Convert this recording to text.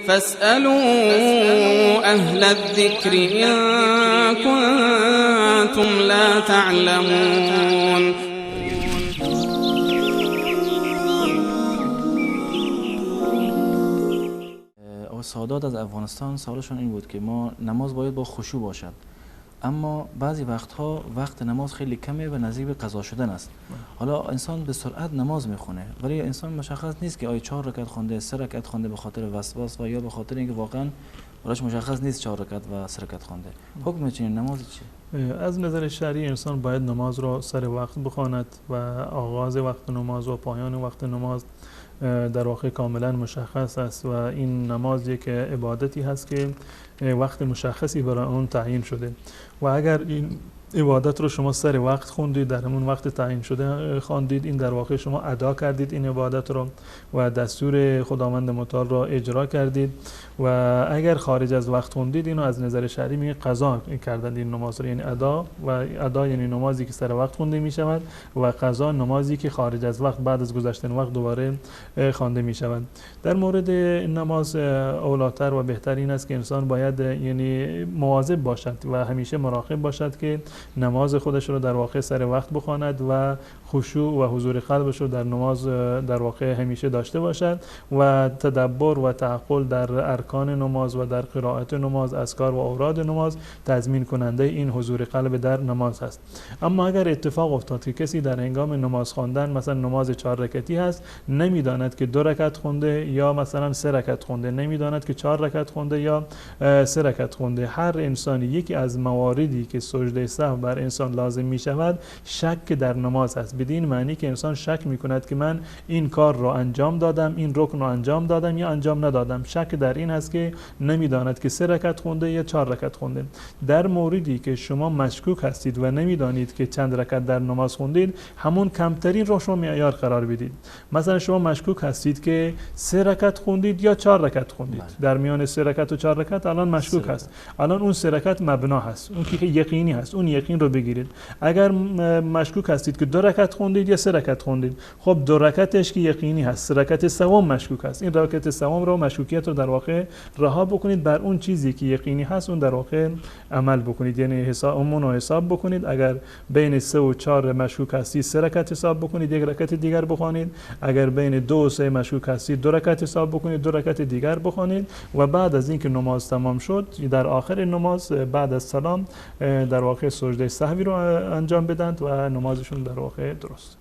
فاسألوا أهل الذكر إن كنتم لا تعلمون. سادات از افغانستان سوالشون این بود که ما نماز باید با خشوع باشد، اما بعضی وقتها وقت نماز خیلی کمه و نزدیک به قضا شدن است. حالا انسان به سرعت نماز میخونه ولی انسان مشخص نیست که آیا 4 رکعت خونده، 3 رکعت خونده به خاطر وسواس و یا به خاطر اینکه واقعا براش مشخص نیست 4 رکعت و 3 رکعت خونده. حکم چنین نماز چیه؟ از نظر شرعی انسان باید نماز را سر وقت بخواند و آغاز وقت نماز و پایان وقت نماز در واقع کاملا مشخص است و این نماز یک عبادتی هست که وقت مشخصی برای آن تعیین شده و اگر این عبادت رو شما سر وقت خوندید، در همون وقت تعیین شده خواندید، این در واقع شما ادا کردید این عبادت رو و دستور خداوند متعال را اجرا کردید و اگر خارج از وقت خوندید اینو از نظر شرعی میگه قضا کردند این نماز رو، یعنی ادا و ادا یعنی نمازی که سر وقت خونده میشود و قضا نمازی که خارج از وقت بعد از گذشتن وقت دوباره خوانده میشود. در مورد نماز اولاتر و بهتر این است که انسان باید یعنی مواظب باشد و همیشه مراقب باشد که نماز خودش رو در واقع سر وقت بخواند و خشوع و حضور قلبش رو در نماز در واقع همیشه داشته باشد و تدبر و تعقل در ارکان نماز و در قرائت نماز، اذکار و اوراد نماز تضمین کننده این حضور قلب در نماز هست. اما اگر اتفاق افتاد که کسی در هنگام نماز خواندن مثلا نماز 4 رکعتی هست، نمیداند که 2 رکعت خونده یا مثلا 3 رکعت خونده، نمیداند که 4 رکعت خونده یا 3 رکعت خونده، هر انسانی یکی از مواردی که سجده سهو بر انسان لازم می شود شک در نماز است، بدین معنی که انسان شک می کند که من این کار را انجام دادم، این رکن را انجام دادم یا انجام ندادم. شک در این است که نمیداند که 3 رکعت خونده یا 4 رکعت خونده. در موردی که شما مشکوک هستید و نمیدانید که چند رکعت در نماز خوندید، همون کمترین را شما معیار قرار بدید. مثلا شما مشکوک هستید که 3 رکعت خوندید یا 4 رکعت خوندید، در میان 3 رکعت و 4 رکعت الان مشکوک هست. الان اون 3 رکعت مبنا هست، اون که یقینی هست، اون یقین رو بگیرید. اگر مشکوک هستید که 2 رکعت خوندید یا 3 رکعت خوندید، خب 2 رکعتش که یقینی هست، 3 رکعت سوم مشکوک هست، این رکعت سوم رو مشکوکیت رو در واقع رها بکنید، بر اون چیزی که یقینی هست اون در واقع عمل بکنید، یعنی حساب رو حساب بکنید. اگر بین 3 و 4 مشکوک هستید 3 رکعت حساب بکنید، 1 رکعت دیگر بخوانید. اگر بین 2 و 3 مشکوک هستید 2 رکعت حساب بکنید، 2 رکعت دیگر بخوانید و بعد از اینکه نماز تمام شد در آخر نماز بعد از سلام در واقع سجده سهوی رو انجام بدند و نمازشون در واقع درست.